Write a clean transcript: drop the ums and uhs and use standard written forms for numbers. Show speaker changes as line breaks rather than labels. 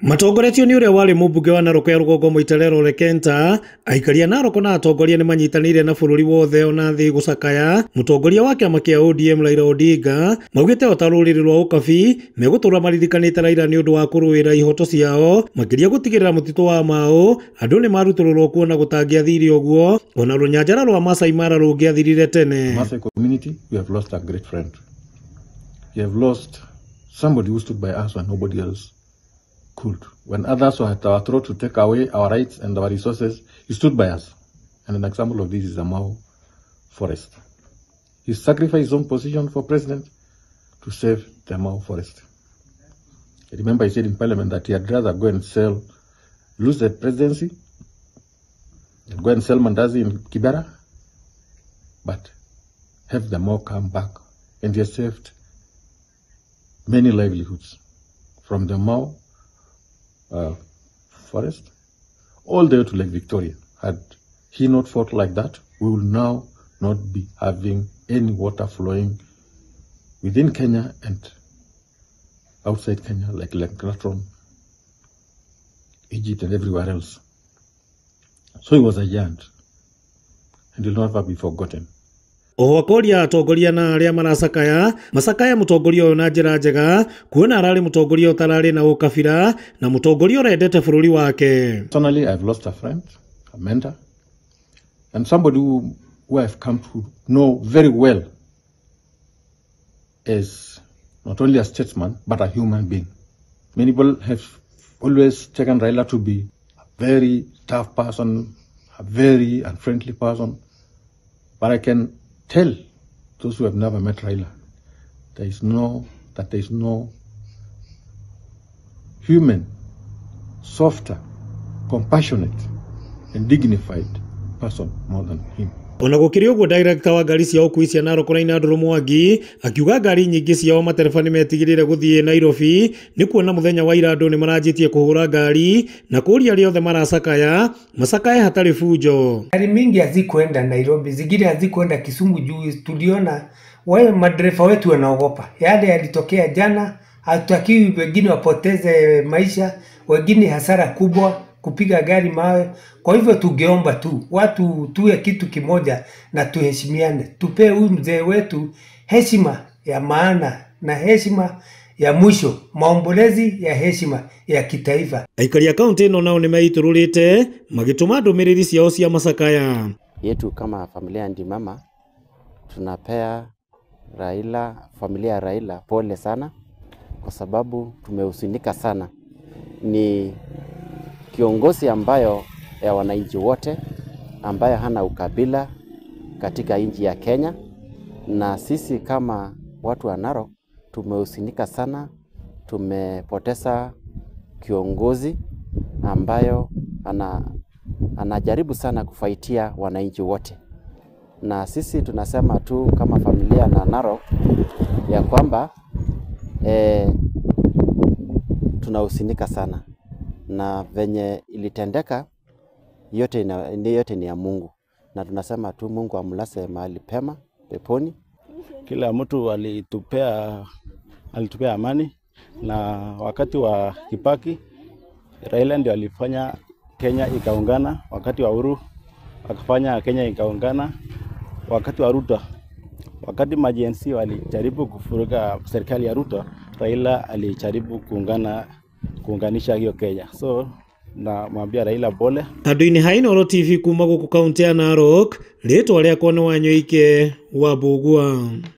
Matongoretio nĩ ũrĩa warĩ mũmbunge wa Narok ya rũgongo Moitalel Ole Kenta, aikari a Narok na atongoria nĩ manyitanĩire na bũrũri wothe ona thĩ gũcakaya mũtongoria wa kĩama kĩa ODM Raila Odinga. Maugĩte o ta rũrĩrĩ rwa ũkabi megũtũra maririkanĩte Raila nĩ ũndũ wa kũrũĩra ihoto ciao, makĩria gũtigĩrĩra mũtitũ wa Mau andũ nĩ marutũrũrwo kuona gũtangĩathire ũguo ona rũnyanjara rwa Masai Mara rũngĩathirire tene.
Maasai community, we have lost a great friend. We have lost somebody who stood by us when nobody else could. When others were at our throat to take away our rights and our resources, he stood by us. And an example of this is the Mau forest. He sacrificed his own position for president to save the Mau forest. I remember he said in parliament that he had rather go and sell, lose the presidency, and go and sell mandazi in Kibera, but have the Mau come back. And he has saved many livelihoods from the Mau forest all the way to Lake Victoria. Had he not fought like that, we will now not be having any water flowing within Kenya and outside Kenya, like Lake Natron, Egypt, and everywhere else. So he was a giant and will never be forgotten.
Oho akoria atongoria na aria maracakaya macakaya mutongoria uyu na njira njega kuona arari mutongoria utarari na ukabira na mutongoria urendete bururi wake.
Personally, I've lost a friend, a mentor, and somebody who I've come to know very well as not only a statesman but a human being. Many people have always taken Raila to be a very tough person, a very unfriendly person, but I can tell those who have never met Raila that there is no human, softer, compassionate, and dignified person more than him.
Ona gũkĩrĩ ũguo, director wa ngari cia ũkui cia Narok Reinhard Mwangi akiuga ngari nyingĩ ciao matereba nĩ metigĩrĩre gũthiĩ Nairobi nĩ kuona mũthenya wa ira andũ nĩ maranjĩtie kũhũra ngari na kũria arĩa othe maracakaya macakaye hatarĩ bunjo.
Gari mingi hazikuenda Nairobi, zingine hazikuenda Kisumu juu tuliona wale madereva wetu wanaogopa. Yale yalitokea jana, hatutakiwi wengine wapoteze maisha, wengine hasara kubwa kupiga gari mawe. Kwa hivyo tungeomba tu watu tuwe kitu kimoja na tuheshimiane, tupee huyu mzee wetu heshima ya maana na heshima ya mwisho, maombolezi ya heshima ya kitaifa.
Aikari a kaunti ĩno nao nĩmeitũrũrĩte magĩtũma ndũmĩrĩri ciao cia macakaya.
Yetu kama familia ya Ndimama tunapea Raila, familia ya Raila pole sana, kwa sababu tumehuzunika sana. Ni kiongozi ambayo ya wananchi wote, ambayo hana ukabila katika nchi ya Kenya, na sisi kama watu wa Narok tumehuzunika sana. Tumepoteza kiongozi ambayo anajaribu sana kufaitia wananchi wote, na sisi tunasema tu kama familia na Narok ya kwamba tunahuzunika sana na venye ilitendeka. Yote ni ya Mungu, na tunasema tu Mungu amlase mahali pema peponi.
Kila mtu alitupea amani, na wakati wa Kibaki Raila ndio alifanya Kenya ikaungana, wakati wa Uhuru akafanya Kenya ikaungana, wakati wa Ruto, wakati ma-Gen Z walijaribu kufuruga serikali ya Ruto, Raila alijaribu kuunganisha hiyo Kenya. So namwambia Raila pole.
Handũ-inĩ ha Inooro TV kuma gũkũ kaunti ya Narok, rĩtwa rĩakwa nĩ Wanyoike wa Mbũgua.